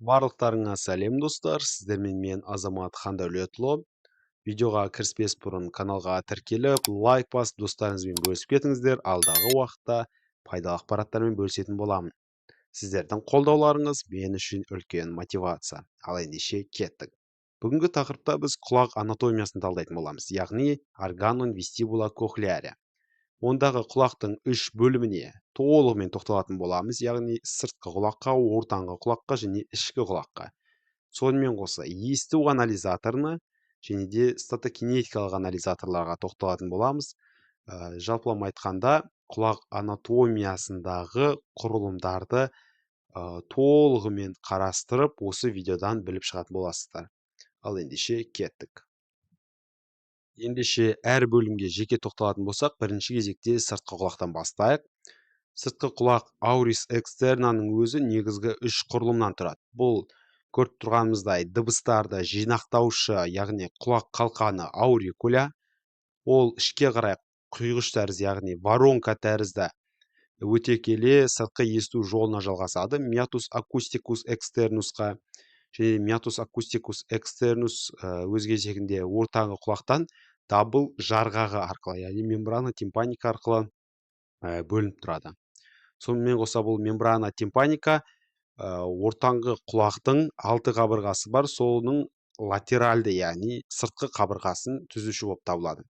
Барлықтарыңа сәлем, достар! Сіздермен мен, Азамат Хандәулетұлы. Видеоға кіріспес бұрын каналға тіркеліп, лайк басып, достарыңызбен бөлісіп кетіңіздер. Алдағы уақытта пайдалы ақпараттармен бөлісетін боламын. Сіздердің қолдауларыңыз мен үшін үлкен мотивация. Ал ендеше кеттік. Бүгінгі тақырыпта біз құлақ анатомиясын талдайтын боламыз, яғни органон вестибула кохлеария. Ондағы құлақтың үш бөліміне толығымен тоқталатын боламыз, яғни сыртқы құлаққа, ортаңғы құлаққа және ішкі құлаққа. Сонымен қоса есту анализаторына және де статокинетикалық анализаторларға тоқталатын боламыз. Жалпылама айтқанда, құлақ анатомиясындағы құрылымдарды толығымен қарастырып, осы видеодан біліп шығатын боласыздар. Ал ендеше кеттік. Ендеше әр бөлімге жеке тоқталатын болсақ, бірінші кезекте сыртқы құлақтан бастайық. Сыртқы құлақ аурис экстернаның өзі негізгі үш құрылымнан тұрады. Бұл көріп тұрғанымыздай дыбыстарды жинақтаушы, яғни құлақ қалқаны аурикуля. Ол ішке қарай құйғыш тәрізді, яғни воронка тәрізді өте келе сыртқы есту жолына жалғасады, миатус акустикус экстернусқа. Және миатус акустикус экстернус өз кезегінде ортаңғы құлақтан дабыл жарғағы арқылы, яғни мембрана тимпаника арқылы бөлініп тұрады. Сонымен қоса бұл мембрана тимпаника ортаңғы құлақтың алты қабырғасы бар, соның латеральды, яғни сыртқы қабырғасын түзуші болып табылады.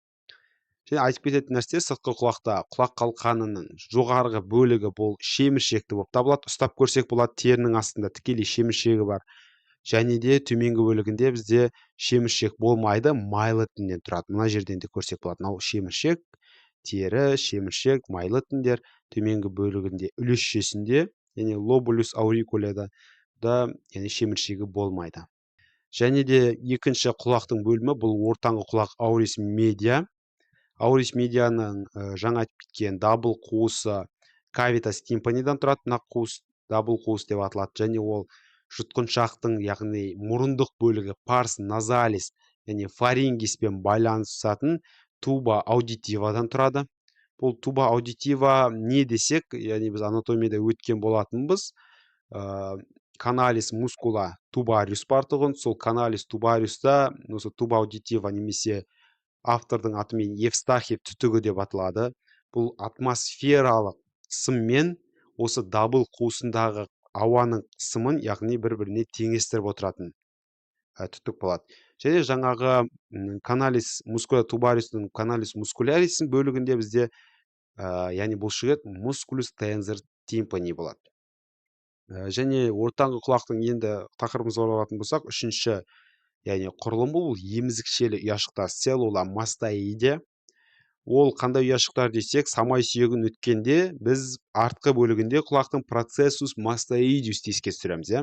Және айтып кететін нәрсе, сыртқы құлақта құлақ қалқанының жоғарғы бөлігі бұл шеміршекті болып табылады. Ұстап көрсек болады, терінің астында тікелей шеміршегі бар. Және де төменгі бөлігінде бізде шеміршек болмайды, майлы тіннен тұрады. Мына жерден де көрсек болады: мынау шеміршек, тері, шеміршек, майлы тіндер. Төменгі бөлігінде, үлесшесінде, яғни лобулюс аурикуляда да, яғни шеміршегі болмайды. Және де екінші құлақтың бөлімі бұл ортаңғы құлақ аурис медиа. Аурис медианың жаңа айтып кеткен дабыл қуысы кавитас тимпанидан тұрады. Мына қуыс дабыл қуыс деп аталады және ол жұтқыншақтың, яғни мұрындық бөлігі парс назалис және фарингиспен байланысатын туба аудитивадан тұрады. Бұл туба аудитива не десек, яғни біз анатомияда өткен болатынбыз, каналис мускула тубариус бар тұғын. Сол каналис тубариуста осы туба аудитива немесе автордың атымен Евстахиев түтігі деп аталады. Бұл атмосфералық қысыммен осы дабыл қуысындағы ауаның қысымын, яғни бір біріне теңестіріп отыратын түтік болады. Және жаңағы каналис мускула тубариустың каналис мускуляристің бөлігінде бізде яғни бұлшықет мускулус тензор тимпани болады. Және ортаңғы құлақтың енді тақырыбымызға оралатын болсақ, үшінші, яғни құрылым бұл емізікшелі ұяшықтар, целлула мастоидеа. Ол қандай ұяшықтар десек, самай сүйегін өткенде біз артқы бөлігінде құлақтың процессус мастоидеус еске түсіреміз, иә.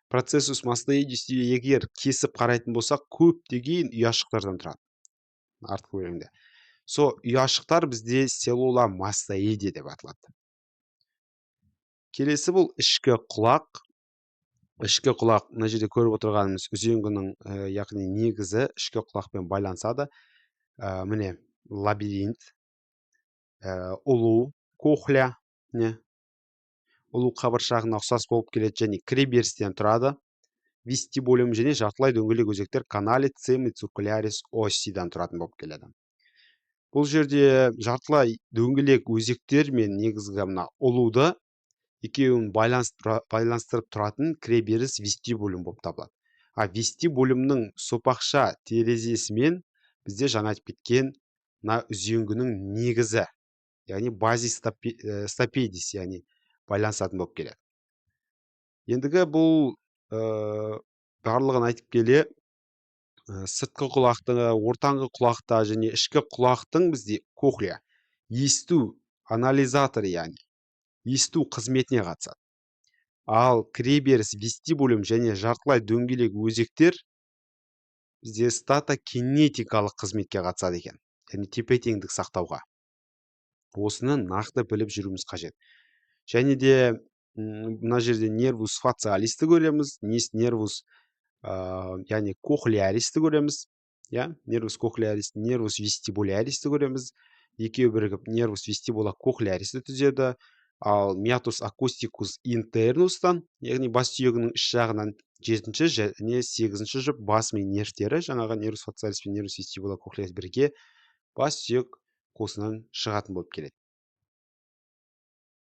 Процессус мастоидеус егер кесіп қарайтын болсақ, көптеген ұяшықтардан тұрады артқы бөлігінде. Сол ұяшықтар бізде целлула мастоидеа деп аталады. Келесі бұл ішкі құлақ. Ішкі құлақ мына жерде көріп отырғанымыз үзеңгінің, яғни негізі ішкі құлақпен байланысады. Міне, лабиринт, ұлу кохлеа, не ұлу қабыршағына ұқсас болып келеді және кіреберістен тұрады, вестибулюм және жартылай дөңгелек өзектер канали циркулярис оссидан тұратын болып келеді. Бұл жерде жартылай дөңгелек өзектер мен негізгі мына ұлуды екеуін байланыстырып тұратын кіреберіс вестибулюм болып табылады. А вестибулюмнің сопақша терезесімен бізде жаңа айтып кеткен мына үзеңгінің негізі, яғни базис стапедис, яғни байланысатын болып келеді. Ендігі бұл барлығын айтып келе, сыртқы құлақты, ортаңғы құлақта және ішкі құлақтың бізде кохлеа есту анализаторы, яғни есту қызметіне қатысады. Ал кіреберіс вестибулюм және жартылай дөңгелек өзектер бізде статокинетикалық қызметке қатысады екен, яғни тепе теңдік сақтауға. Осыны нақты біліп жүруіміз қажет. Және де мына жерде нервус фациалисті көреміз, нервус яғни кохлеаристі көреміз, иә, нервус кохлеарис, нервус вестибуляристі көреміз. Екеуі бірігіп нервус вестибула кохлеаристі түзеді. Ал meatus acousticus internustан, яғни бас сүйегінің іш жағынан жетінші және сегізінші жұп бас ми нервтері, жаңағы нервус фациалис пен нервус вестибулокохлеарис бірге бас сүйек қуысынан шығатын болып келеді.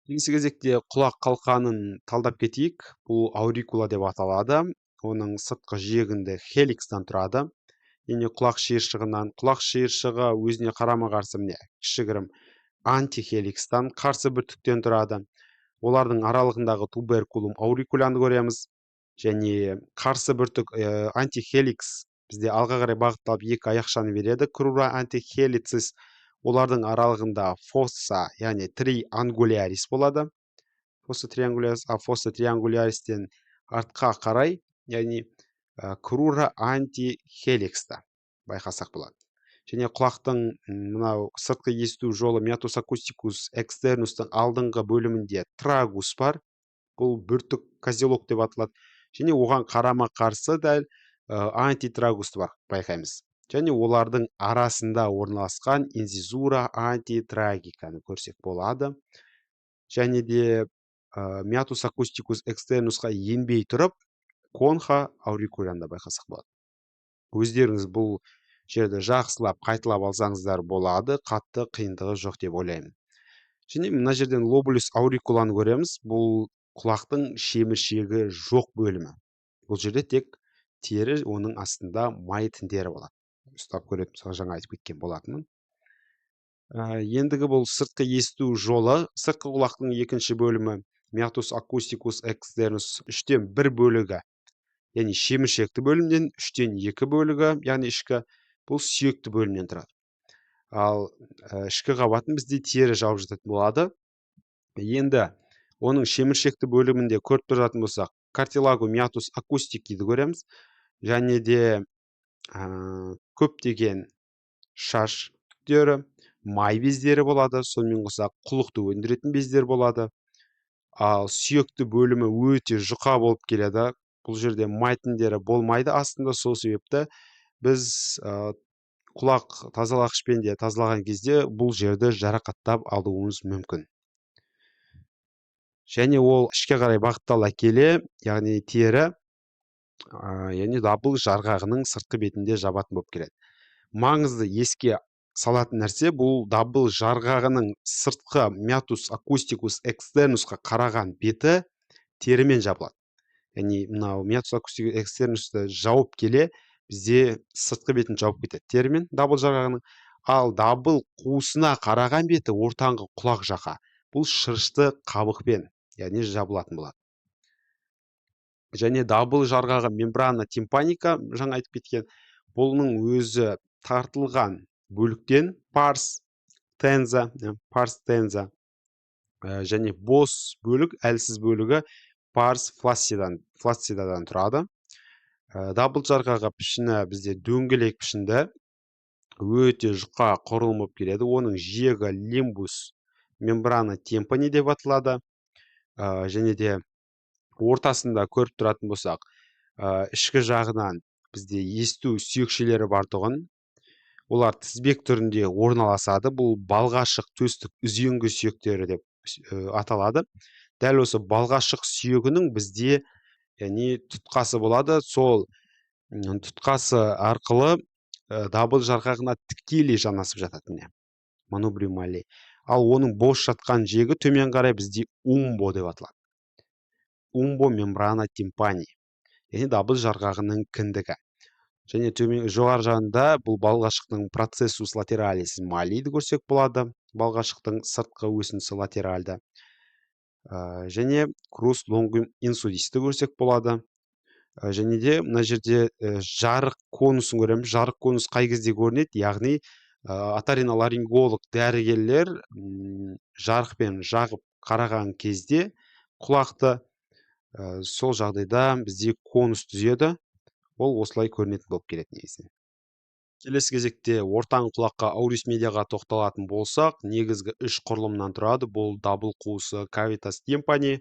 Келесі кезекте құлақ қалқанын талдап кетейік. Бұл аурикула деп аталады. Оның сыртқы жиегінде хеликстан тұрады. Яғни құлақ шиыршығынан, құлақ шиыршығы өзіне қарама-қарсы міне кішігірім антихеликстан, қарсы бүртіктен тұрады. Олардың аралығындағы туберкулум аурикуляны көреміз. Және қарсы бүртік антихеликс бізде алға қарай бағытталып екі аяқшаны береді, крура антихелицис. Олардың аралығында фосса, яғни триангулярис болады. Фосса триангулярис, а фосса триангуляристен артқа қарай, яғни крура антихеликста байқасақ болады. Және құлақтың мынау сыртқы есту жолы meatus acousticus externustың алдыңғы бөлімінде трагус бар. Бұл бүртік козелок деп аталады. Және оған қарама қарсы дәл антитрагусты бар байқаймыз. Және олардың арасында орналасқан инцизура антитрагиканы көрсек болады. Және де meatus acousticus externusқа енбей тұрып конха аурикуляны да байқасақ болады. Өздеріңіз бұл жерді жақсылап қайталап алсаңыздар болады, қатты қиындығы жоқ деп ойлаймын. Және мына жерден лобулюс аурикуланы көреміз. Бұл құлақтың шеміршегі жоқ бөлімі. Бұл жерде тек тері, оның астында май тіндері болады. Ұстап көретін, мысалы, жаңа айтып кеткен болатынмын. Ендігі бұл сыртқы есту жолы, сыртқы құлақтың екінші бөлімі meatus acousticus externus үштен бір бөлігі, яғни шеміршекті бөлімнен, үштен екі бөлігі, яғни ішкі, бұл сүйекті бөлімнен тұрады. Ал ішкі қабатын бізде тері жауып жататын болады. Енді оның шеміршекті бөлімінде көріп тұратын болсақ, картилаго meatus acusticиді көреміз. Және де көптеген шаш түктері, май бездері болады, сонымен қоса құлықты өндіретін бездер болады. Ал сүйекті бөлімі өте жұқа болып келеді. Бұл жерде май тіндері болмайды астында, сол себепті біз құлақ тазалағышпен де тазалаған кезде бұл жерді жарақаттап алуымыз мүмкін. Және ол ішке қарай бағыттала келе, яғни тері, яғни дабыл жарғағының сыртқы бетінде жабатын болып келеді. Маңызды еске салатын нәрсе, бұл дабыл жарғағының сыртқы meatus acousticus externusқа қараған беті терімен жабылады. Яғни мынау meatus acousticus externusты жауып келе бізде сыртқы бетін жауып кетеді терімен дабыл жарғағының. Ал дабыл қуысына қараған беті ортаңғы құлақ жақа, бұл шырышты қабықпен, яғни жабылатын болады. Және дабыл жарғағы мембрана тимпаника, жаңа айтып кеткен, бұның өзі тартылған бөліктен парс тенза, парс тенза, және бос бөлік, әлсіз бөлігі парс флассидадан тұрады. Дабыл жарғағы пішіні бізде дөңгелек пішінді, өте жұқа құрылым болып келеді. Оның жиегі лимбус мембрана тимпани деп аталады. Және де ортасында көріп тұратын болсақ, ішкі жағынан бізде есту сүйекшелері бар тұғын. Олар тізбек түрінде орналасады. Бұл балғашық төстік үзеңгі сүйектері деп аталады. Дәл осы балғашық сүйегінің бізде, яғни, тұтқасы болады. Сол тұтқасы арқылы дабыл жарғағына тікелей жанасып жатады, міне, манубриум маллей. Ал оның бос жатқан жегі төмен қарай бізде умбо деп аталады. Умбо мембрана тимпани, яғни дабыл жарғағының кіндігі. Және төмен жоғары жағында бұл балғашықтың процессус латералис маллиді көрсек болады, балғашықтың сыртқы өсіндісі латеральды. Және крус лонгум инсудисті көрсек болады. Және де мына жерде жарық конусын көреміз. Жарық конус қай кезде көрінеді? Яғни оториноларинголог дәрігерлер жарықпен жағып қараған кезде құлақты, сол жағдайда бізде конус түзеді. Ол осылай көрінетін болып келеді негізінен. Келесі кезекте ортаңғы құлаққа, аурис медиаға тоқталатын болсақ, негізгі үш құрылымнан тұрады. Бұл дабыл қуысы кавитас тимпани,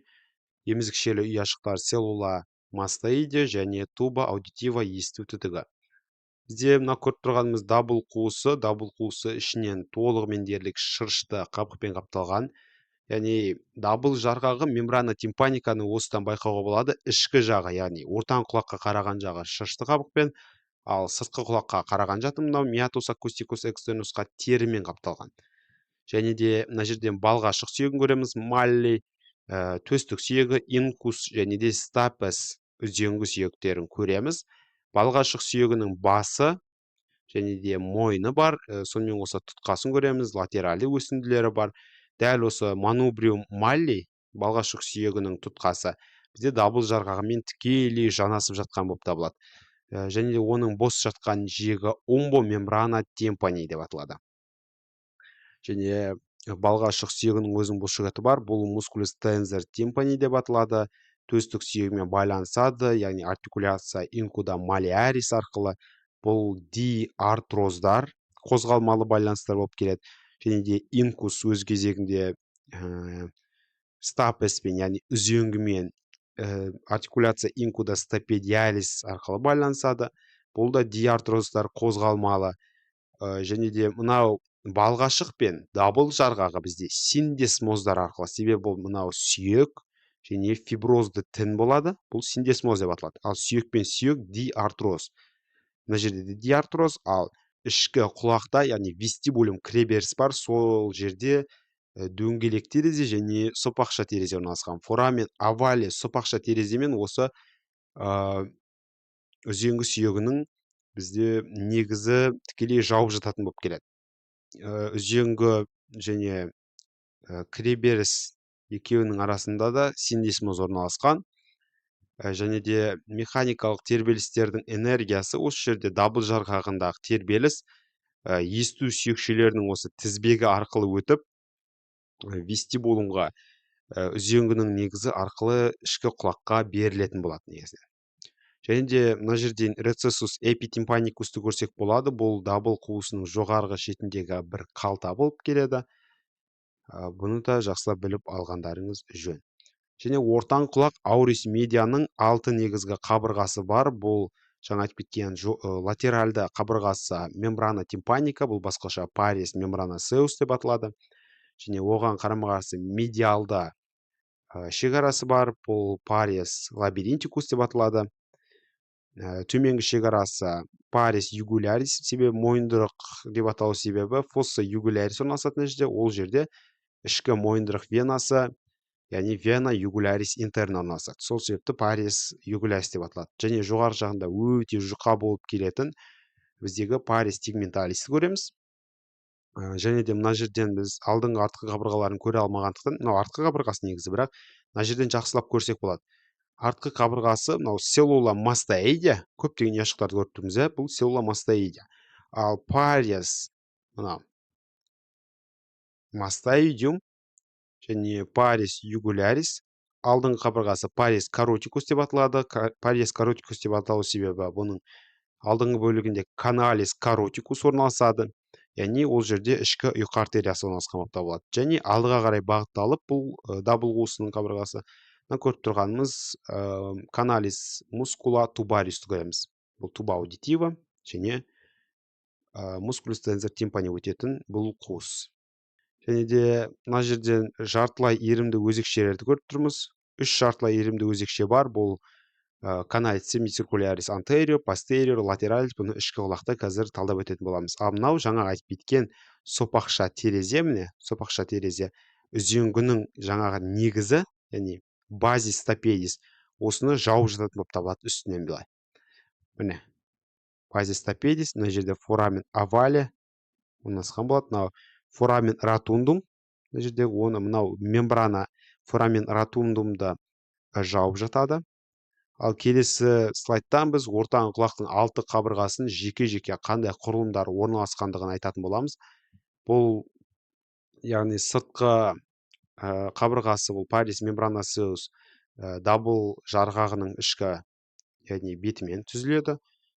емізікшелі ұяшықтар селлула мастоидеа және туба аудитива, есту түтігі. Бізде мына көріп тұрғанымыз дабыл қуысы. Дабыл қуысы ішінен толығымен дерлік шырышты қабықпен қапталған. Яғни дабыл жарғағы, мембрана тимпаниканы осыдан байқауға болады. Ішкі жағы, яғни ортаңғы құлаққа қараған жағы шышты қабықпен, ал сыртқы құлаққа қараған жаты мынау миатус акустикус экстернусқа терімен қапталған. Және де мына жерден балғашық сүйегін көреміз, малли, төстік сүйегі, инкус және де стапес үзеңгі сүйектерін көреміз. Балғашық сүйегінің басы және де мойны бар, сонымен қоса тұтқасын көреміз, латеральды өсінділері бар. Дәл осы манубриум малли, балғашық сүйегінің тұтқасы, бізде дабыл жарғағымен тікелей жанасып жатқан болып табылады. Және де оның бос жатқан жиегі умбо мембрана тимпани деп аталады. Және балғашық сүйегінің өзінің бұлшықеті бар, бұл мускулус тензор тимпани деп аталады. Төстік сүйегімен байланысады, яғни артикуляция инкуда маллеарис арқылы. Бұл диартроздар, қозғалмалы байланыстар болып келеді. Және де инкус өз кезегінде стапеспен, яғни үзеңгімен, артикуляция инкуда стапедиалис арқылы байланысады. Бұл да диартроздар, қозғалмалы. Және де мынау балғашық пен дабыл жарғағы бізде синдесмоздар арқылы, себебі бұл мынау сүйек және фиброзды тін болады, бұл синдесмоз деп аталады. Ал сүйек пен сүйек диартроз, мына жерде де диартроз. Ал ішкі құлақта, яғни вестибулюм, кіреберіс бар, сол жерде дөңгелек терезе және сопақша терезе орналасқан. Форамен овале сопақша тереземен осы үзеңгі сүйегінің бізде негізі тікелей жауып жататын болып келеді. Үзеңгі және кіреберіс екеуінің арасында да синдесмоз орналасқан. Және де механикалық тербелістердің энергиясы осы жерде, дабыл жарғағындағы тербеліс есту сүйекшелерінің осы тізбегі арқылы өтіп, вестибулумға, үзеңгінің негізі арқылы ішкі құлаққа берілетін болады негізінен. Және де мына жерден рецессус эпитимпаникусты көрсек болады. Бұл дабыл қуысының жоғарғы шетіндегі бір қалта болып келеді. Бұны да жақсылап біліп алғандарыңыз жөн. Және ортаңғы құлақ, аурис медианың алты негізгі қабырғасы бар. Бұл жаңа айтып кеткен латеральды қабырғасы мембрана тимпаника, бұл басқаша парес мембранасеус деп аталады. Және оған қарама қарсы медиалды шекарасы бар, бұл парес лабиринтикус деп аталады. Төменгі шекарасы парес югулярис, себебі мойындырық деп аталу себебі фосса югулярис орналасатын жерде, ол жерде ішкі мойындырық венасы, яғни вена югулярис интерна орналасады, сол себепті парес югулярис деп аталады. Және жоғары жағында өте жұқа болып келетін біздегі парес тегменталисті көреміз. Және де мына жерден біз алдыңғы, артқы қабырғаларын көре алмағандықтан, мынау артқы қабырғасы негізі, бірақ мына жерден жақсылап көрсек болады. Артқы қабырғасы мынау селлула мастоидеа, көптеген ұяшықтарды көріп тұрмыз, иә, бұл селлула мастоидеа. Ал парес мынау мастоидиум және парес югулярис. Алдыңғы қабырғасы парес каротикус деп аталады. Парес каротикус деп аталу себебі бұның алдыңғы бөлігінде каналис каротикус орналасады, яғни ол жерде ішкі ұйқы артериясы орналасқан болып табылады. Және алдыға қарай бағытталып, бұл дабыл қуысының қабырғасы, мына көріп тұрғанымыз каналис мускула тубаристі көреміз. Бұл туба аудитива және мускулус тензор тимпани өтетін бұл қуыс. Және де мына жерден жартылай иірімді өзекшелерді көріп тұрмыз. Үш жартылай иірімді өзекше бар, бұл каналис семициркулярис антериор, постериор, латералис. Бұны ішкі құлақта қазір талдап өтетін боламыз. Ал мынау жаңа айтып кеткен сопақша терезе, міне, сопақша терезе үзеңгінің жаңағы негізі, яғни базис стапедис, осыны жауып жататын болып табылады үстінен былай. Міне, базис стапедис, мына жерде форамен овале орналасқан болады. Мынау форамен ротундум, мына жерде оны мынау мембрана форамен ротундумды жауып жатады. Ал келесі слайдтан біз ортаңғы құлақтың алты қабырғасын жеке-жеке қандай құрылымдар орналасқандығын айтатын боламыз. Бұл, яғни, сыртқы қабырғасы, бұл парес мембранасеус, дабыл жарғағының ішкі, яғни бетімен түзіледі.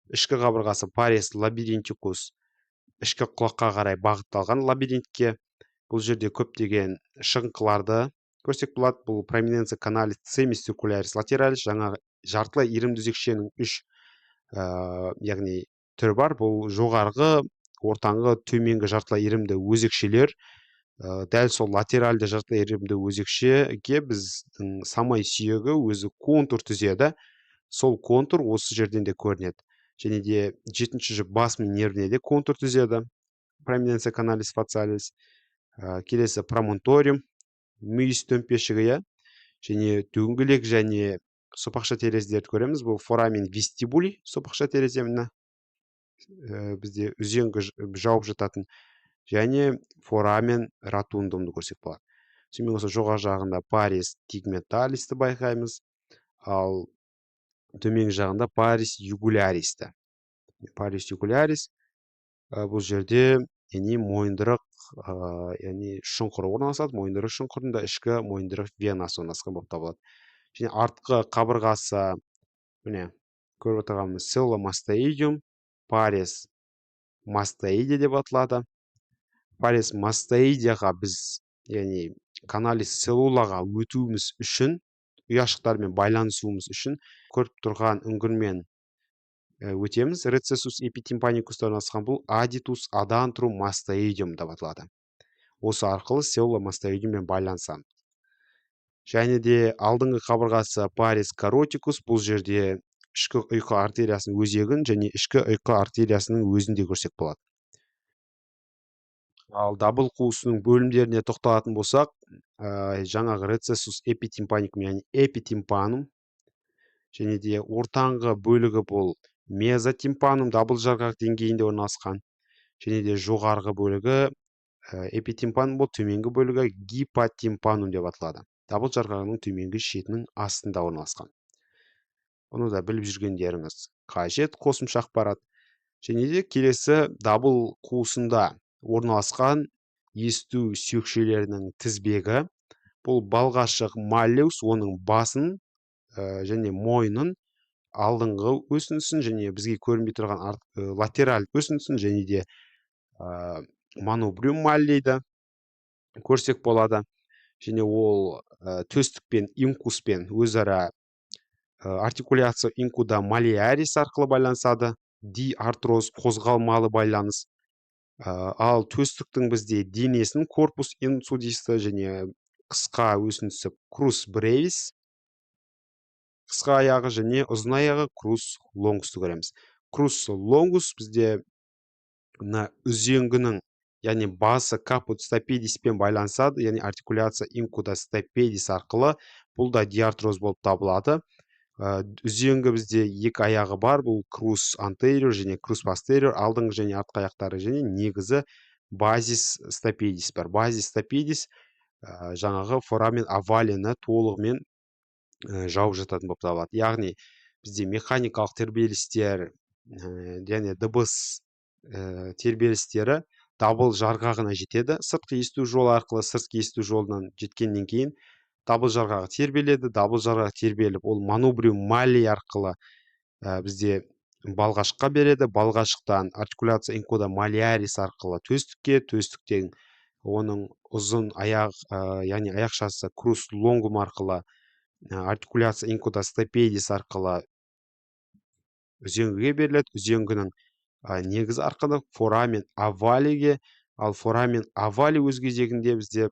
Ішкі қабырғасы парес лабиринтикус, ішкі құлаққа қарай бағытталған лабиринтке. Бұл жерде көптеген шығыңқыларды көрсек болады. Бұл проэминенция каналис семициркулярис латералис, жаңағы жартылай иірімді өзекшенің үш яғни түрі бар. Бұл жоғарғы, ортаңғы, төменгі жартылай иірімді өзекшелер. Дәл сол латеральды жартылай иірімді өзекшеге біздің самай сүйегі өзі контур түзеді. Сол контур осы жерден де көрінеді. Және де жетінші жұп бас ми нервіне де контур түзеді, prominentia canalis facialis. Келесі промонториум, мүйіз төмпешігі, иә. Және дөңгелек және сопақша терезелерді көреміз. Бұл foramen vestibuli, сопақша терезе, мына бізде үзеңгі жауып жататын, және foramen rotundum ды көрсек болады. Сонымен қоса жоғары жағында pars tegmentalis ті байқаймыз, ал төменгі жағында pars jugularis ті. Pars jugularis бұл жерде, яғни мойындырық, яғни шұңқыры орналасады. Мойындырық шұңқырында ішкі мойындырық венасы орналасқан болып табылады. Және артқы қабырғасы, міне, көріп отырғанымыз cella mastoideum, pars mastoidea деп аталады. Pars mastoidea ға біз, яғни canalis cellula ға өтуіміз үшін, ұяшықтармен байланысуымыз үшін көріп тұрған үңгірмен өтеміз. Recessus epitympanicus та орналасқан бұл aditus ad antrum mastoideum деп аталады. Осы арқылы cella mastoideum мен байланысамыз. Және де алдыңғы қабырғасы pars caroticus. Бұл жерде ішкі ұйқы артериясының өзегін және ішкі ұйқы артериясының өзін де көрсек болады. Ал дабыл қуысының бөлімдеріне тоқталатын болсақ, жаңағы recessus epitympanicum, яғни epitympanum, және де ортаңғы бөлігі бұл mesotympanum, дабыл жарғақ деңгейінде орналасқан, және де жоғарғы бөлігі эпитимпанум болып, төменгі бөлігі гипотимпанум деп аталады, дабыл жарғағының төменгі шетінің астында орналасқан. Бұны да біліп жүргендеріңіз қажет, қосымша ақпарат. Және де келесі дабыл қуысында орналасқан есту сүйекшелерінің тізбегі. Бұл балғашық malleus, оның басын және мойнын, алдыңғы өсіндісін және бізге көрінбей тұрған латераль өсіндісін және де manubrium mallei ді көрсек болады. Және ол төстік пен инкуспен өзара articulatio incudo-mallearis арқылы байланысады, диартроз, қозғалмалы байланыс. Ал төстіктің бізде денесін corpus incudis ті және қысқа өсіндісі crus brevis, қысқа аяғы, және ұзын аяғы crus longus ты көреміз. Crus longus бізде мына үзеңгінің, яғни басы caput stapedis пен байланысады, яғни articulatio incudo-stapedis арқылы. Бұл да диартроз болып табылады. Үзеңгі бізде екі аяғы бар, бұл crus anterior және crus posterior, алдыңғы және артқы аяқтары, және негізі basis stapedis бар. Basis stapedis жаңағы foramen ovale ні толығымен жауып жататын болып табылады. Яғни бізде механикалық тербелістер және дыбыс тербелістері дабыл жарғағына жетеді сыртқы есту жолы арқылы. Сыртқы есту жолынан жеткеннен кейін дабыл жарғағы тербеледі. Дабыл жарғағы тербеліп, ол manubrium mallei арқылы бізде балғашыққа береді. Балғашықтан articulatio incudo-mallearis арқылы төстікке, төстіктен оның ұзын аяқ, яғни аяқшасы crus longum арқылы articulatio incudo-stapedis арқылы үзеңгіге беріледі. Үзеңгінің негізі арқылы foramen ovale ге. Ал foramen ovale өз кезегінде бізде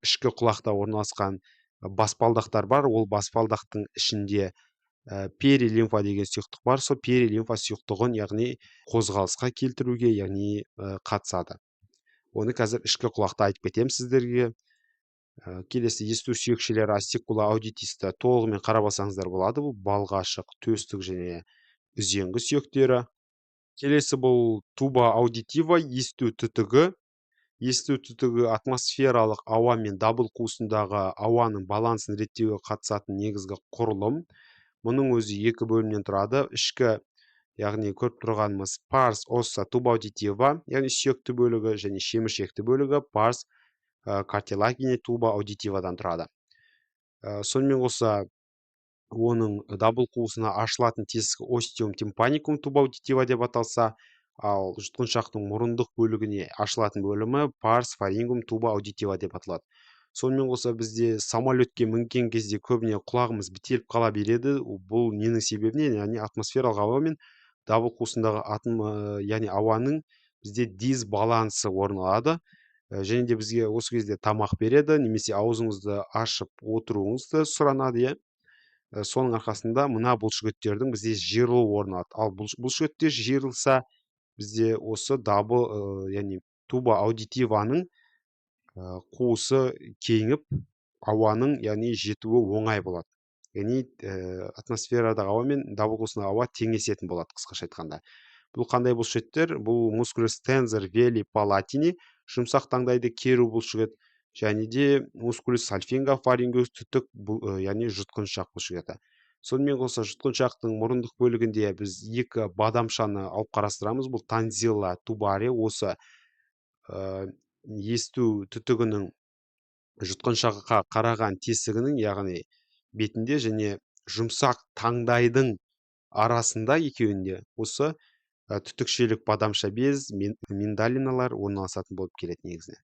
ішкі құлақта орналасқан баспалдақтар бар. Ол баспалдақтың ішінде перилимфа деген сұйықтық бар. Сол перилимфа сұйықтығын, яғни қозғалысқа келтіруге, яғни қатысады. Оны қазір ішкі құлақта айтып кетемін сіздерге. Келесі есту сүйекшелері ossicula auditis ті толығымен қарап алсаңыздар болады. Бұл балғашық, төстік және үзеңгі сүйектері. Келесі бұл tuba auditiva, есту түтігі. Есту түтігі атмосфералық ауа мен дабыл қуысындағы ауаның балансын реттеуге қатысатын негізгі құрылым. Мұның өзі екі бөлімнен тұрады: ішкі, яғни көріп тұрғанымыз pars ossa tuba auditiva, яғни сүйекті бөлігі, және шеміршекті бөлігі pars cartilagine tuba auditiva дан тұрады. Сонымен қоса оның дабыл қуысына ашылатын тесігі ostium tympanicum tuba auditiva деп аталса, ал жұтқыншақтың мұрындық бөлігіне ашылатын бөлімі pars pharyngeum tuba auditiva деп аталады. Сонымен қоса бізде самолетке мінген кезде көбіне құлағымыз бітеліп қала береді. Бұл ненің себебінен? Яғни атмосфералық ауа мен дабыл қуысындағы атом, яғни ауаның бізде дисбалансы орын алады. Және де бізге осы кезде тамақ береді немесе аузыңызды ашып отыруыңызды сұранады, иә. Соның арқасында мына бұлшықеттердің бізде жиырылуы орын алады. Ал бұлшықеттер жиырылса, бізде осы дабыл, яғни туба аудитиваның қуысы кеңіп, ауаның, яғни, жетуі оңай болады. Яғни атмосферадағы ауа мен дабыл қуысындағы ауа теңесетін болады, қысқаша айтқанда. Бұл қандай бұлшықеттер? Бұл мускулус тензор вели палатини, жұмсақ таңдайды керу бұлшықет, және де мускулус сальпингофарингеус, түтік, яғни жұтқыншақ бұлшықеті. Сонымен қоса жұтқыншақтың мұрындық бөлігінде біз екі бадамшаны алып қарастырамыз. Бұл тонзилла тубари, осы есту түтігінің жұтқыншаққа қараған тесігінің, яғни бетінде, және жұмсақ таңдайдың арасында, екеуінде осы түтікшелік бадамша без, миндалиналар орналасатын болып келеді негізінен.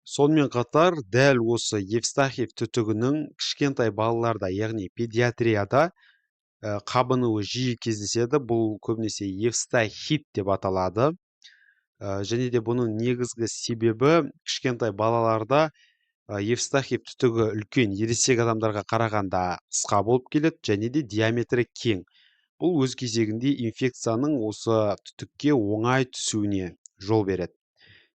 Сонымен қатар дәл осы Евстахиев түтігінің кішкентай балаларда, яғни педиатрияда қабынуы жиі кездеседі. Бұл көбінесе евстахит деп аталады. Және де бұның негізгі себебі кішкентай балаларда Евстахиев түтігі үлкен ересек адамдарға қарағанда қысқа болып келеді және де диаметрі кең. Бұл өз кезегінде инфекцияның осы түтікке оңай түсуіне жол береді.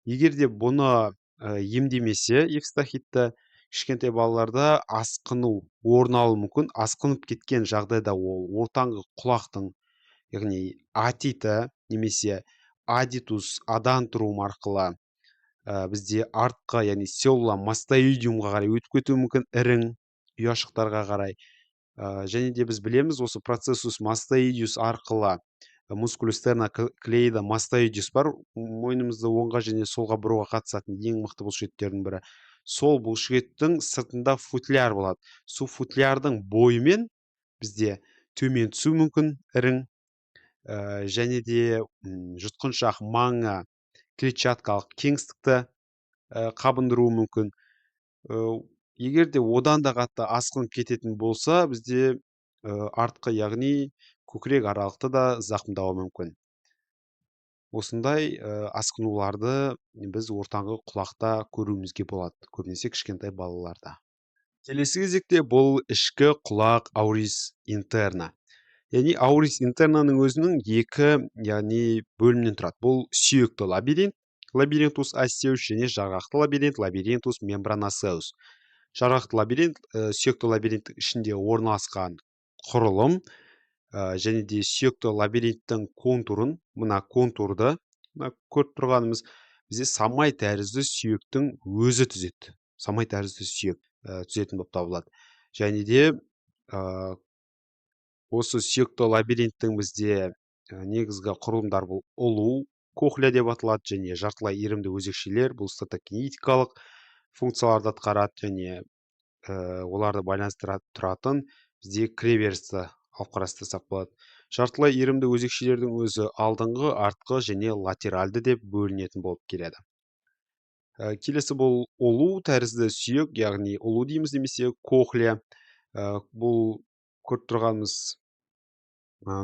Егер де бұны емдемесе, евстахитті, кішкентай балаларда асқыну орын алуы мүмкін. Асқынып кеткен жағдайда ол ортаңғы құлақтың, яғни отиті немесе адитус адантрум арқылы бізде артқы, яғни селла мастоидиумға қарай өтіп кетуі мүмкін, ірің ұяшықтарға қарай. Және де біз білеміз, осы процессус мастоидиус арқылы мускулус стерноклеидомастоидеус бар, мойнымызды оңға және солға бұруға қатысатын ең мықты бұлшықеттердің бірі. Сол бұлшықеттің сыртында футляр болады. Сол футлярдың бойымен бізде төмен түсуі мүмкін ірің, және де жұтқыншақ маңы клетчаткалық кеңістікті қабындыруы мүмкін. Егер де одан да қатты асқынып кететін болса, бізде артқы, яғни көкірек аралықты да зақымдауы мүмкін. Осындай асқынуларды біз ортаңғы құлақта көруімізге болады, көбінесе кішкентай балаларда. Келесі кезекте бұл ішкі құлақ, аурис интерна. Яғни аурис интернаның өзінің екі, яғни, бөлімнен тұрады. Бұл сүйекті лабиринт, лабиринтус оссеус, және жарғақты лабиринт, лабиринтус мембраносеус. Жарғақты лабиринт сүйекті лабиринттің ішінде орналасқан құрылым, және де сүйекті лабиринттің контурын, мына контурды, мына көріп тұрғанымыз, бізде самай тәрізді сүйектің өзі түзеді, самай тәрізді сүйек түзетін болып табылады. Және де осы сүйекті лабиринттің бізде негізгі құрылымдар бұл ұлу, кохлеа деп аталады, және жартылай иірімді өзекшелер. Бұл статокинетикалық функцияларды атқарады және оларды байланыстыра тұратын бізде кіреберісті алып қарастырсақ болады. Жартылай иірімді өзекшелердің өзі алдыңғы, артқы және латеральды деп бөлінетін болып келеді. Келесі бұл ұлу тәрізді сүйек, яғни ұлу дейміз немесе кохлеа. Бұл көріп тұрғанымыз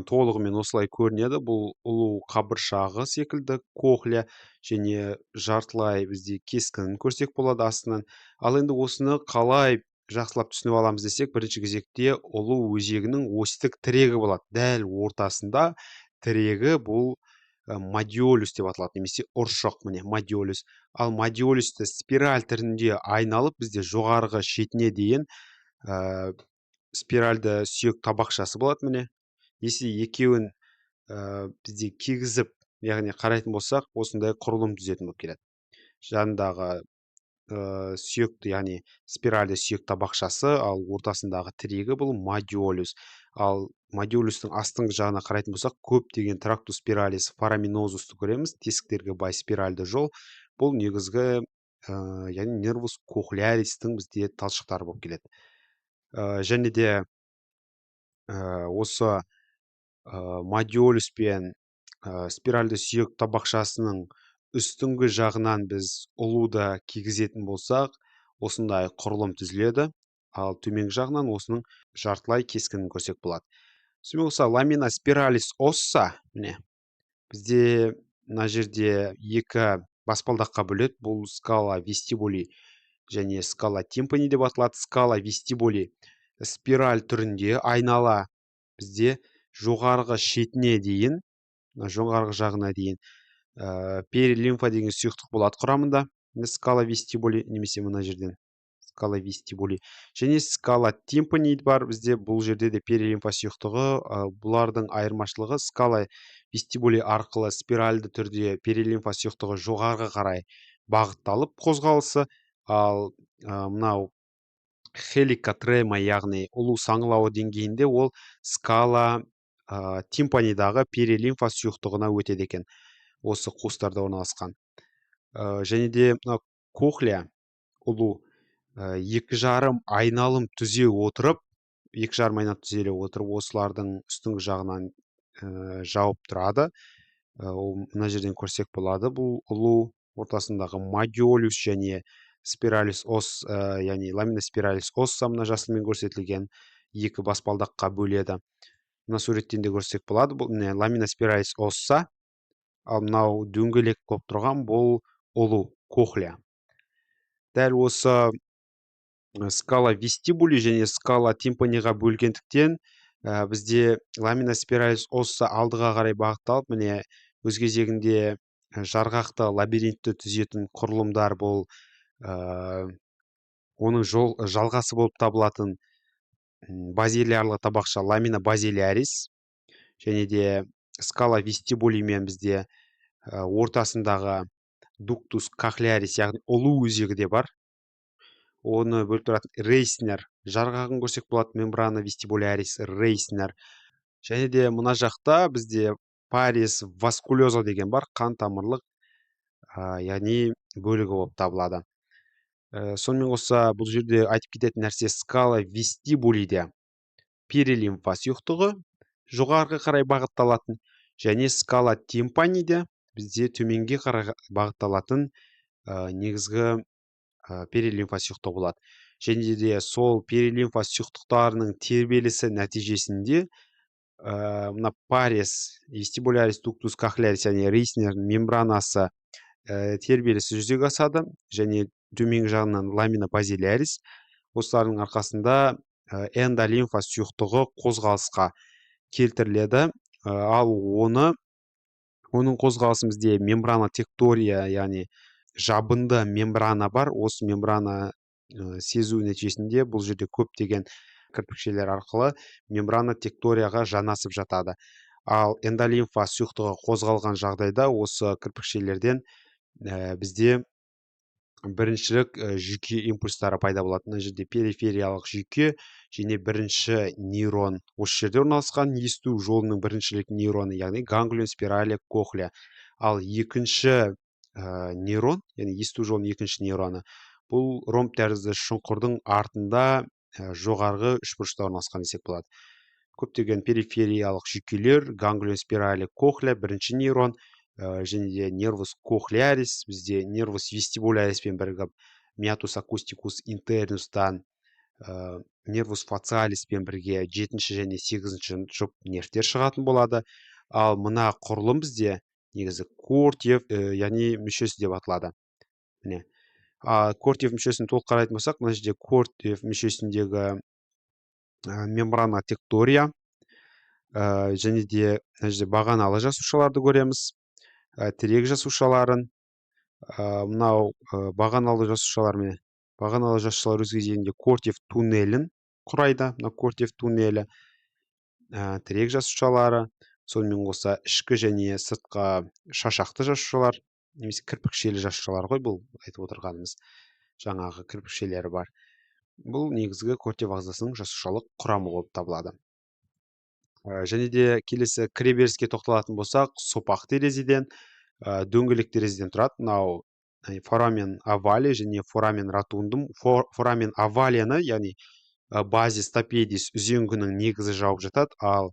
толығымен осылай көрінеді. Бұл ұлу қабыршағы секілді кохлеа және жартылай бізде кескінін көрсек болады астынан. Ал енді осыны қалай жақсылап түсініп аламыз десек, бірінші кезекте ұлу өзегінің осьтік тірегі болады. Дәл ортасында тірегі бұл модиолюс деп аталады немесе ұршық, міне, модиолюс. Ал модиолюсті спираль түрінде айналып, бізде жоғарғы шетіне дейін спиральді сүйек табақшасы болады, міне. Если екеуін бізде кигізіп, яғни қарайтын болсақ, осындай құрылым түзетін болып келеді. Жанындағы сүйекті, яғни спиральді сүйек табақшасы, ал ортасындағы тірегі бұл модиолюс. Ал модиолюстің астыңғы жағына қарайтын болсақ, көптеген трактус спиралис фораминозусты көреміз, тесіктерге бай спиральді жол. Бұл негізгі, яғни нервус кохлеаристің бізде талшықтары болып келеді. Және де осы модиолюс пен спиральді сүйек табақшасының үстіңгі жағынан біз ұлуды кигізетін болсақ, осындай құрылым түзіледі. Ал төменгі жағынан осының жартылай кескінін көрсек болады. Сонымен қоса ламина спиралис осса, міне, бізде мына жерде екі Баспалдаққа бөледі. Бұл скала вестибули және скала тимпани деп аталады. Скала вестибули спираль түрінде айнала бізде жоғарғы шетіне дейін, жоғарғы жағына дейін перилимфа деген сұйықтық болады құрамында. Скала вестибули немесе мына жерден скала вестибули және скала тимпани бар бізде, бұл жерде де перилимфа сұйықтығы. Бұлардың айырмашылығы: скала вестибули арқылы спиральді түрде перилимфа сұйықтығы жоғарғы қарай бағытталып қозғалысы, ал мынау хеликотрема, яғни ұлу саңылауы деңгейінде ол скала тимпанидағы перилимфа сұйықтығына өтеді екен, осы қуыстарда орналасқан. Және де мына кохлеа, ұлу, 2,5 айналым түзе отырып, 2,5 айналым түзеле отырып, осылардың үстіңгі жағынан жауып тұрады. Ол мына жерден көрсек болады. Бұл ұлу ортасындағы модиолюс және спиралис ос, яғни ламина спиралис осса, мына жасылмен көрсетілген екі баспалдаққа бөледі. Мына суреттен де көрсек болады. Бұл міне ламина спиралис осса, ал мынау дөңгелек болып тұрған бұл ұлу, кохлеа. Дәл осы скала вестибули және скала тимпаниға бөлгендіктен, бізде ламина спиралис осса алдыға қарай бағытталып, міне, өз кезегінде жарғақты лабиринтті түзетін құрылымдар, бұл оның жол жалғасы болып табылатын базилярлы табақша, ламина базилярис, және де скала вестибулимен бізде ортасындағы дуктус кохлеарис, яғни ұлу өзегі де бар. Оны бөліп тұратын Рейснер жарғағын көрсек болады, мембрана вестибулярис Рейснер. Және де мына жақта бізде парес васкулеза деген бар, қан тамырлық яғни бөлігі болып табылады. Сонымен қоса бұл жерде айтып кететін нәрсе: скала вестибулиде перилимфа сұйықтығы жоғарғы қарай бағытталатын және скала тимпаниде бізде төменге қарай бағытталатын негізгі перилимфа сұйықтығы болады. Және де сол перилимфа сұйықтықтарының тербелісі нәтижесінде мына парес вестибулярис дуктус кохлеарис, яғни Рейснер мембранасы тербелісі жүзеге асады және төменгі жағынан ламина базилярис. Осылардың арқасында эндолимфа сұйықтығы қозғалысқа келтіріледі. Ал оның қозғалысын бізде мембрана тектория, яғни жабынды мембрана бар. Осы мембрана сезу нәтижесінде бұл жерде көптеген кірпікшелер арқылы мембрана текторияға жанасып жатады. Ал эндолимфа сұйықтығы қозғалған жағдайда осы кірпікшелерден бізде біріншілік жүйке импульстары пайда болады. Мына жерде перифериялық жүйке және бірінші нейрон осы жерде орналасқан, есту жолының біріншілік нейроны, яғни ганглион спирали кохлеа. Ал екінші нейрон, яғни есту жолының екінші нейроны, бұл ромб тәрізді шұңқырдың артында, жоғарғы үшбұрышта орналасқан десек болады. Көптеген перифериялық жүйкелер, ганглион спирали кохлеа, бірінші нейрон және де нервус кохлеарис бізде нервус вестибуляриспен бірігіп миатус акустикус интернустан, нервус фациалиспен бірге жетінші және сегізінші жұп нервтер шығатын болады. Ал мына құрылым бізде негізі Кортиев, яғни мүшесі деп аталады. Міне, Кортиев мүшесін толық қарайтын болсақ, мына жерде Кортиев мүшесіндегі мембрана тектория және де мына жерде бағаналы жасушаларды көреміз, тірек жасушаларын. Мынау бағаналы жасушалар, міне, бағаналы жасушалар өз кезегінде Кортиев туннелін құрайды. Мына Кортиев туннелі, тірек жасушалары, сонымен қоса ішкі және сыртқы шашақты жасушалар немесе кірпікшелі жасушалар ғой. Бұл айтып отырғанымыз жаңағы кірпікшелері бар. Бұл негізгі Кортиев ағзасының жасушалық құрамы болып табылады. Және де келесі кіреберіске тоқталатын болсақ, сопақ терезеден, дөңгелек терезеден тұрады. Мынау форамен овале және форамен ротундум. Форамен овалены, яғни базис стапедис, үзеңгінің негізі жауып жатады, ал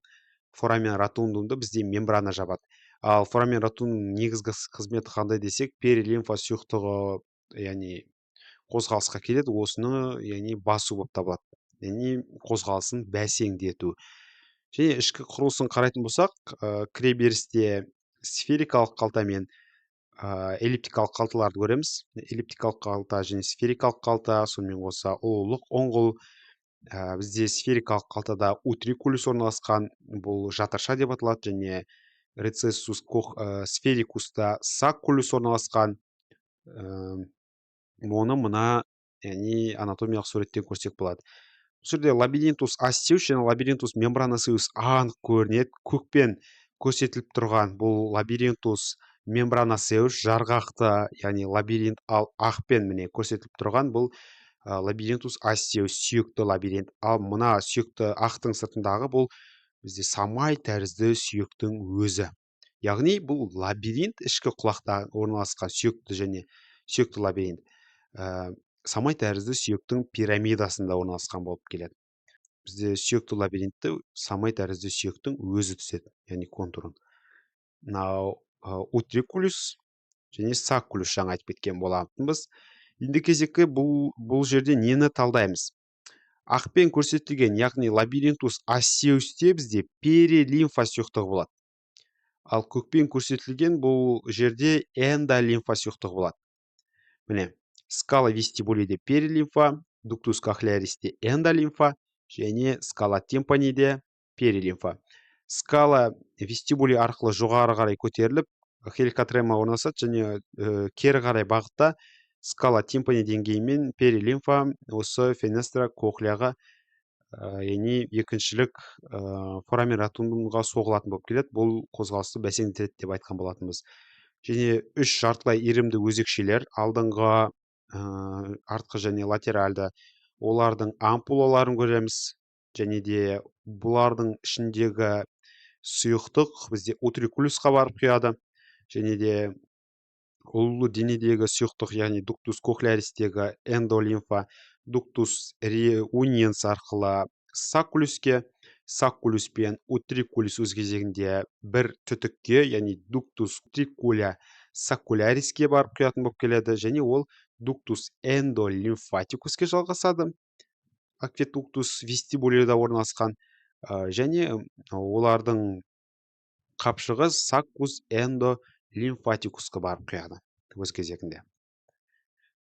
форамен ротундумды бізде мембрана жабады. Ал форамен ротундумның негізгі қызметі қандай десек, перилимфа сұйықтығы, яғни қозғалысқа келеді, осыны, яғни басу болып табылады, яғни қозғалысын бәсеңдету. Және ішкі құрылысын қарайтын болсақ, кіреберісте сферикалық қалта мен Эллиптикалық қалталарды көреміз. Эллиптикалық қалта және сферикалық қалта, сонымен қоса ұлулық ұңғыл. Бізде сферикалық қалтада утрикулюс орналасқан, бұл жатырша деп аталады, және рецессус сферикуста саккулюс орналасқан. Оны мына, яғни, анатомиялық суреттен көрсек болады. Бұл жерде лабиринтус остеус және лабиринтус мембраносеус анық көрінеді. Көкпен көрсетіліп тұрған бұл лабиринтус мембраносеус жарғақты, яғни лабиринт, ал ақпен міне көрсетіліп тұрған бұл лабиринтус остеус сүйекті лабиринт. Ал мына сүйекті ақтың сыртындағы бұл бізде самай тәрізді сүйектің өзі. Яғни бұл лабиринт ішкі құлақта орналасқан сүйекті және сүйекті лабиринт самай тәрізді сүйектің пирамидасында орналасқан болып келеді. Бізде сүйекті лабиринтті самай тәрізді сүйектің өзі түседі, яғни контурын. Мынау утрикулюс және саккулюс, жаңа айтып кеткен болатынбыз. Енді кезекті бұл жерде нені талдаймыз? Ақпен көрсетілген, яғни лабиринтус остеусте бізде перилимфа сұйықтығы болады. Ал көкпен көрсетілген бұл жерде эндолимфа сұйықтығы болады. Міне, скала вестибулиде перилимфа, дуктус кохлеаристе эндолимфа және скала тимпаниде перилимфа. Скала вестибули арқылы жоғары қарай көтеріліп, хеликотрема орналасады және кері қарай бағытта скала тимпани деңгейімен перилимфа осы фенестра кохлеаға, яғни екіншілік форамен ротундумға соғылатын болып келеді. Бұл қозғалысты бәсеңдетеді деп айтқан болатынбыз. Және үш жартылай иірімді өзекшелер, алдыңғы, артқы және латеральды, олардың ампулаларын көреміз. Және де бұлардың ішіндегі сұйықтық бізде утрикулюсқа барып құяды. Және де ұлулы денедегі сұйықтық, яғни дуктус кохлеаристегі эндолимфа дуктус реуниенс арқылы саккулюске, саккулюс пен утрикулюс өз кезегінде бір түтікке, яғни дуктус утрикуля саккуляриске барып құятын болып келеді және ол дуктус эндолимфатикуске жалғасады, акведуктус вестибулида орналасқан, және олардың қапшығы саккус эндолимфатикусқа барып құяды өз кезегінде.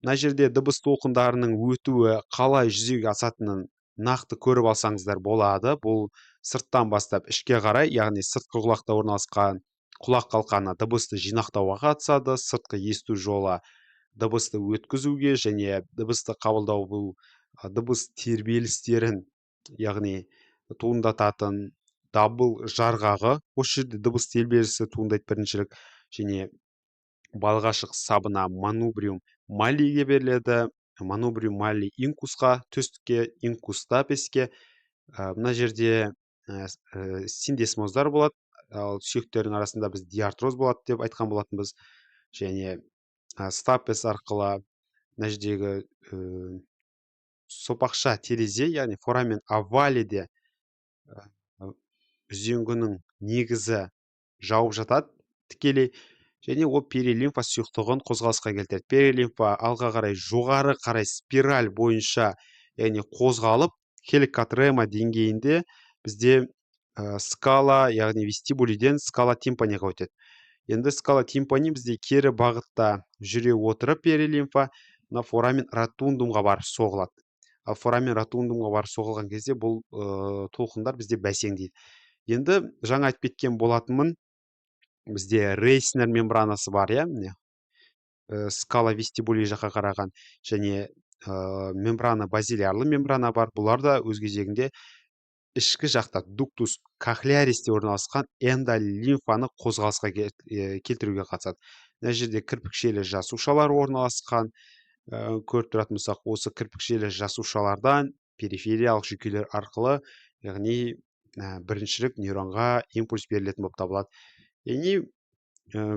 Мына жерде дыбыс толқындарының өтуі қалай жүзеге асатынын нақты көріп алсаңыздар болады. Бұл сырттан бастап ішке қарай, яғни сыртқы құлақта орналасқан құлақ қалқаны дыбысты жинақтауға қатысады, сыртқы есту жолы дыбысты өткізуге және дыбысты қабылдау, бұл дыбыс тербелістерін, яғни, туындататын дабыл жарғағы, осы жерде дыбыс тербелісі туындайды біріншілік. Және балғашық сабына манубриум маллиге беріледі, манубриум малли инкусқа, төстікке, инкус стапеске. Мына жерде синдесмоздар болады, ал сүйектердің арасында біз диартроз болады деп айтқан болатынбыз. Және стапес арқылы мына жердегі сопақша терезе, яғни форамен овалиде үзеңгінің негізі жауып жатады тікелей және ол перилимфа сұйықтығын қозғалысқа келтіреді. Перилимфа алға қарай, жоғары қарай спираль бойынша, яғни, қозғалып, хеликотрема деңгейінде бізде скала, яғни, вестибулиден скала тимпаниға өтеді. Енді скала тимпани бізде кері бағытта жүре отырып, перилимфа мына форамен ротундумға барып соғылады. Ал форамен ротундумға барып соғылған кезде бұл толқындар бізде бәсеңдейді. Енді жаңа айтып кеткен болатынмын, бізде Рейснер мембранасы бар, иә, міне, скала вестибули жаққа қараған және мембрана базилярлы мембрана бар. Бұлар да өз кезегінде ішкі жақта дуктус кохлеаристе орналасқан эндолимфаны қозғалысқа келтіруге қатысады. Мына жерде кірпікшелі жасушалар орналасқан. Көріп тұратын болсақ, осы кірпікшелі жасушалардан перифериялық жүйкелер арқылы, яғни, біріншілік нейронға импульс берілетін болып табылады. Яғни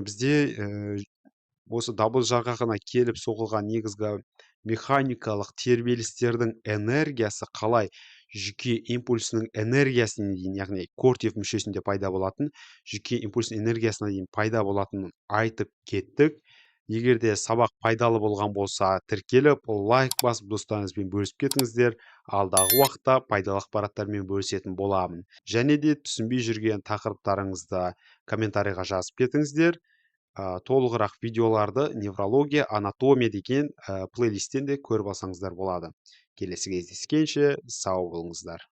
бізде осы дабыл жарғағына келіп соғылған негізгі механикалық тербелістердің энергиясы қалай жүйке импульсінің энергиясына дейін, яғни Кортиев мүшесінде пайда болатын жүйке импульсінің энергиясына дейін пайда болатынын айтып кеттік. Егер де сабақ пайдалы болған болса, тіркеліп, лайк басып, достарыңызбен бөлісіп кетіңіздер. Алдағы уақытта пайдалы ақпараттармен бөлісетін боламын. Және де түсінбей жүрген тақырыптарыңызды комментарийға жазып кетіңіздер. Толығырақ видеоларды «Неврология, анатомия» деген плейлисттен де көріп алсаңыздар болады. Келесі кездескенше сау болыңыздар!